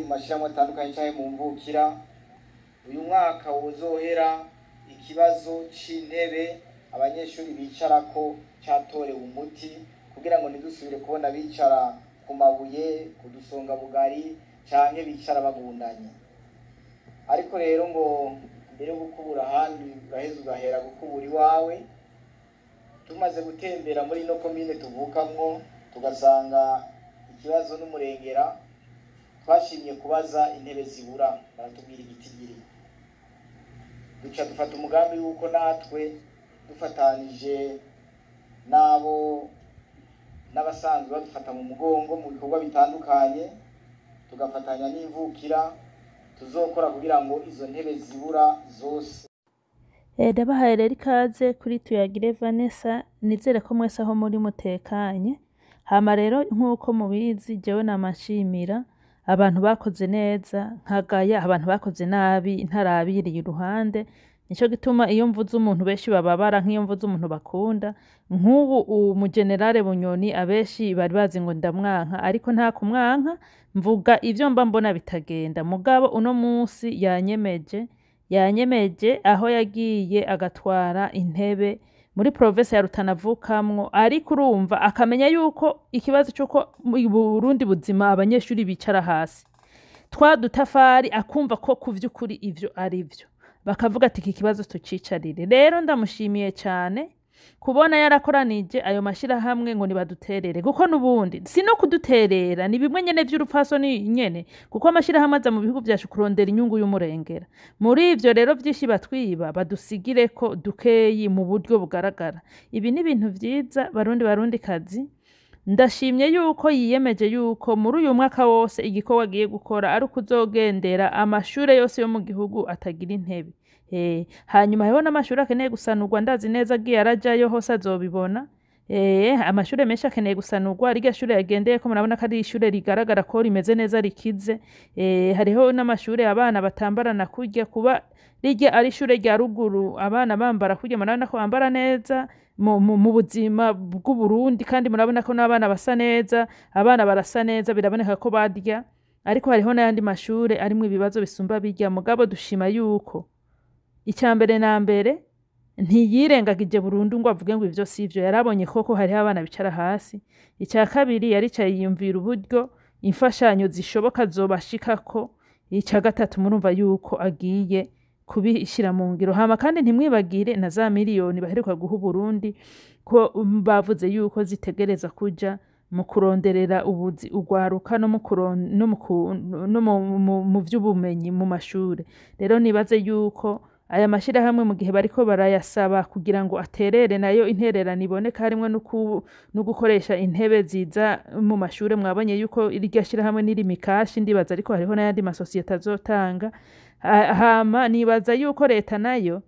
mu mashyirahamwe atandukanye canke mu mvukira, uyu mwaka wozohera ikibazo c'intebe abanyeshuri bicarako catorewe umuti, kugira ngo ntidusubire kubona bicara ku mabuye, ku dusongabugari canke bicara bagundanye. Ariko rero ngo mbere yo gukubura ahandi uraheza ugahera gukubura iwawe. Tumaze gutembera muri ino komine tuvukamwo, tugasanga ikibazo n'umurengera, twashimye kubaza intebe zibura, baratubwira igitigiri. Duca dufata umugambi w'uko natwe dufatanije n'abo n'abasanzwe badufata mu mugongo mu bikorwa bitandukanye, tugafatanya n'imvukira, tuzokora kugira ngo izo ntebe zibura zose. Ndabahaye rero ikaze kuri Tuyagire Vanessa, nizere ko mwese aho muri mutekanye. Hama rero nk'uko mubizi, jewe nama nshimira abantu bakoze neza, nkagaya abantu bakoze nabi ntarabiriye iruhande. Nico gituma iyo mvuze umuntu benshi bababara, nk'iyo mvuze umuntu bakunda. Nk'ubu umugenerale Bunyoni, abenshi bari bazi ngo ndamwanka, ariko nta kumwanka, mvuga ivyo mba mbona bitagenda. Mugabo uno munsi yanyemeje, yanyemeje aho yagiye agatwara intebe muri province ya Rutana avukamwo, ariko urumva akamenya yuko ikibazo c'uko mu Burundi buzima abanyeshuri bicara hasi twa dutafari, akumva ko ku vy'ukuri ivyo ari vyo, bakavuga ati iki kibazo tucicarire. Rero ndamushimiye cane kubona yarakoranije ayo mashirahamwe ngo nibaduterere, kuko n'ubundi si no kuduterera, ni bimwe nyene vy'urupfasoni nyene, kuko amashirahamwe aza mu bihugu vyacu kurondera inyungu y'umurengera. Muri ivyo rero vyinshi batwiba, badusigireko dukeyi mu buryo bugaragara. Ibi ni ibintu vyiza, Barundi, Barundi kazi. Ndashimye yuko yiyemeje yuko muri uyu mwaka wose igikorwa agiye gukora ari ukuzogendera amashure yose yo mu gihugu atagira intebe. Hanyuma hariho n'amashure akeneye gusanurwa, ndazi neza agiye arajayo hose azobibona. Amashure menshi akeneye gusanurwa. Rirya shure yagendeyeko murabona ko ari ishure rigaragara ko rimeze neza, rikize. Hariho n'amashure abana batambarana kurya, kuba rirya ari ishure rya ruguru abana bambara kurya, murabona ko bambara neza mu buzima bw'Uburundi, kandi murabona ko n'abana basa neza, abana barasa neza, biraboneka ko barya. Ariko hariho n'ayandi mashure arimwo ibibazo bisumba birya. Mugabo dushima yuko icya mbere na mbere ntiyirengagije burundu ngo avuge ngo ivyo sivyo, yarabonye koko hariho abana bicara hasi. Icya kabiri, yaricaye yiyumvira uburyo imfashanyo zishoboka zobashikako. Icya gatatu, murumva yuko agiye kubishyira mu ngiro. Hama kandi ntimwibagire na za miliyoni baheruka guha Uburundi, ko bavuze yuko zitegereza kuja mu kuronderera ubuzi urwaruka no mu kuron- no mu ku- no mu- mu- mu vy'ubumenyi mu mashure. Rero nibaze yuko aya mashirahamwe, mu gihe bariko barayasaba kugira ngo aterere, nayo intererano iboneka, harimwo no gukoresha intebe ziza mu mashure. Mwabonye yuko irya shirahamwe ni Lumicash ndibaza, ariko hariho n'ayandi masosiyete azotanga. Hama nibaza yuko leta nayo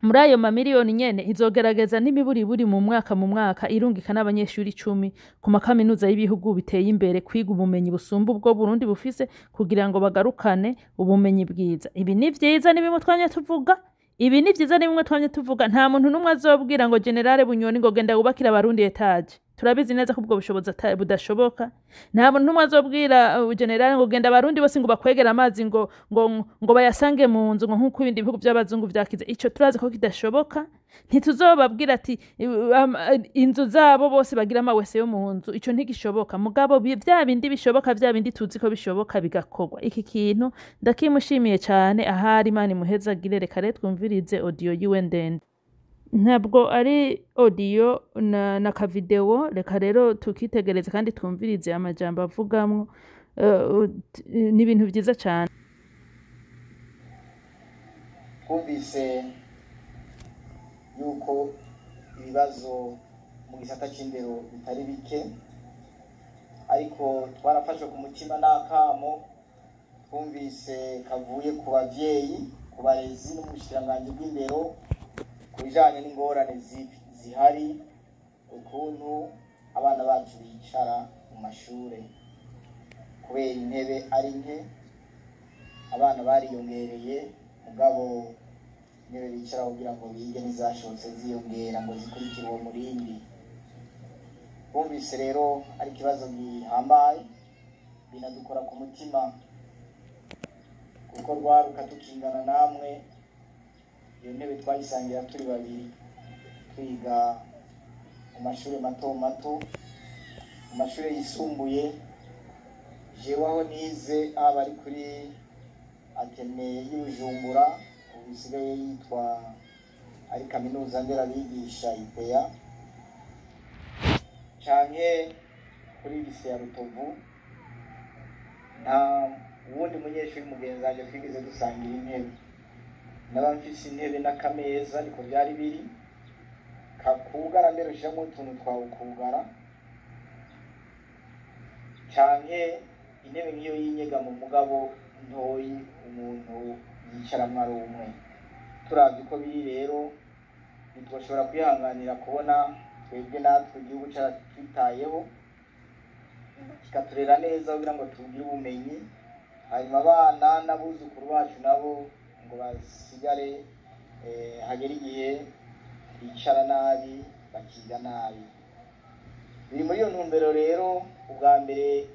muri ayo mamiliyoni nyene izogerageza n'imiburiburi mu mwaka mu mwaka irungika n'abanyeshuri 10 ku makaminuza y'ibihugu biteye imbere kwiga ubumenyi busumba ubwo Burundi bufise, kugira ngo bagarukane ubumenyi bwiza. Ibi ni vyiza, ni bimwe twamye tuvuga. Ibi ni vyiza, ni bimwe twamye tuvuga. Nta muntu n'umwe azobwira ngo Generale Bunyoni ngo genda wubakire Abarundi étage, turabizi neza ko ubwo bushobozi budashoboka. Nta muntu n'umwe azobwira Generale ngo genda Abarundi bose ngo bakwegere amazi ngo bayasange mu nzu, ngo nk'uko ibindi bihugu by'abazungu vyakize. Ico turazi ko kidashoboka. Ntituzobabwira ati inzu zabo bose bagira ama WC yo mu nzu, ico ntigishoboka. Mugabo vya bindi bishoboka, vya bindi tuzi ko bishoboka, bigakorwa. Iki kintu ndakimushimiye cane, ahari Imana imuhezagire. Reka rero twumvirize audio yiwe ndende, ntabwo ari audio na kavideo. Reka rero tukitegereze kandi twumvirize amajambo avugamwo. Ni ibintu vyiza cane. Twumvise yuko ibibazo mu gisata c'indero bitari bike, ariko twarafashwe ku mutima n'akamo twumvise kavuye ku bavyeyi, ku barezi no mu bushikiranganji bw'indero ku bijanye n'ingorane zihari, ukuntu abana bacu bicara mu mashure kubera intebe ari nke. Abana bariyongereye, mugabo intebe bicara kugira ngo bige ntizashobotse ziyongera ngo zikurikire uwo murindi. Bumvise rero ari ikibazo gihambaye, binadukora ku mutima. ko rwaruka tukingana namwe, iyo ntebe twayisangira turi babiri, twiga mu mashuri mato mato, mu mashuri yisumbuye. Jewe aho nize, haba ari kuri Athénée y'Ibujumbura, ubu isigaye yitwa ari kaminuza nderabigisha IPA, canke kuri lycée ya Rutovu, nta wundi munyeshuri mugenzi wanje twigeze dusangira intebe. Naba mfise intebe n'akameza, niko vyari biri, kakugara mbere ushiramwo utuntu twawe ukugara, canke intebe nk'iyo y'inyegamo mugabo ntoyi umuntu yicaramwo ari umwe. Turavye uko biri rero, ntitwoshobora kwihanganira kubona twebwe natwe igihugu caratwitayeho, kikaturera neza kugira ngo tugire ubumenyi, hanyuma abana n'abuzukuru bacu nabo ngo basigare hagere igihe bicara nabi, bakiga nabi. Biri muri iyo ntumbero rero, ubwa mbere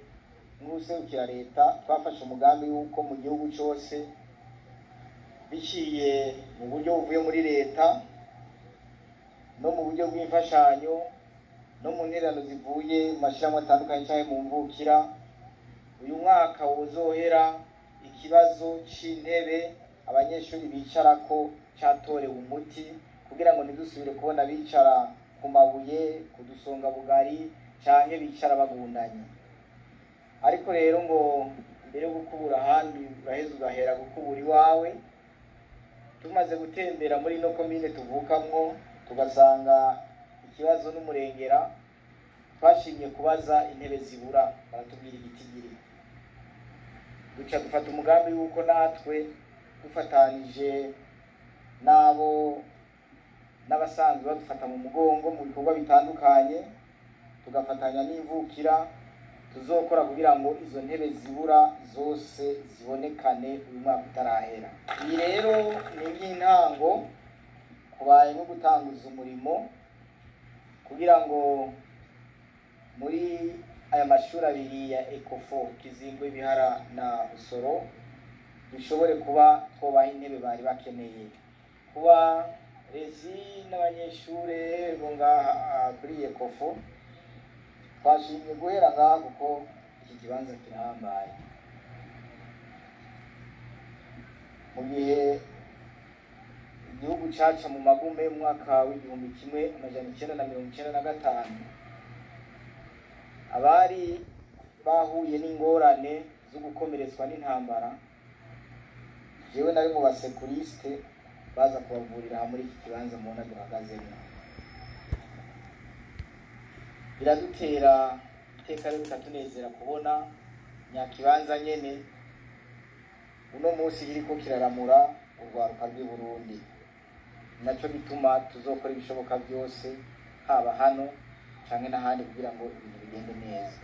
nk'userukira leta, twafashe umugambi w'uko mu gihugu cose, biciye mu buryo buvuye muri leta no mu buryo bw'imfashanyo no mu ntererano zivuye mu mashirahamwe atandukanye canke mu mvukira, uyu mwaka wozohera ikibazo c'intebe abanyeshuri bicarako catorewe umuti, kugira ngo ntidusubire kubona bicara ku mabuye, ku dusongabugari, canke bicara bagundanye. Ariko rero ngo mbere yo gukubura ahandi uraheza ugahera gukubura iwawe. Tumaze gutembera muri ino komine tuvukamwo, tugasanga ikibazo n'umurengera, twashimye kubaza intebe zibura, baratubwira igitigiri. Duca dufata umugambi w'uko natwe dufatanije n'abo n'abasanzwe badufata mu mugongo mu bikorwa bitandukanye, tugafatanya n'imvukira, tuzokora kugira ngo izo ntebe zibura zose zibonekane uyu mwaka utarahera. Iyi rero ni nk'intango, kubaye nko gutanguza umurimo kugira ngo muri aya mashuri abiri ya Ecofo Kizingo, Ibihara na Busoro, dushobore kuba twobaha intebe bari bakeneye. Kuba rezi n'abanyeshure bo ngaha kuri Ecofo, twashimye guhera ngaha kuko iki kibanza kirahambaye. Mu gihe igihugu caca mu magume mu mwaka w'1995, abari bahuye n'ingorane zo gukomeretswa n'intambara, jewe nari mu ba secouristes baza kubavurira aha muri iki kibanza mubona duhagazemo. Biradutera iteka rero, bikatunezera kubona nyakibanza nyene uno munsi kiriko kiraramura urwaruka rw'i Burundi. Naco gituma tuzokora ibishoboka byose, haba hano canke n'ahandi, kugira ngo ibintu bigende neza.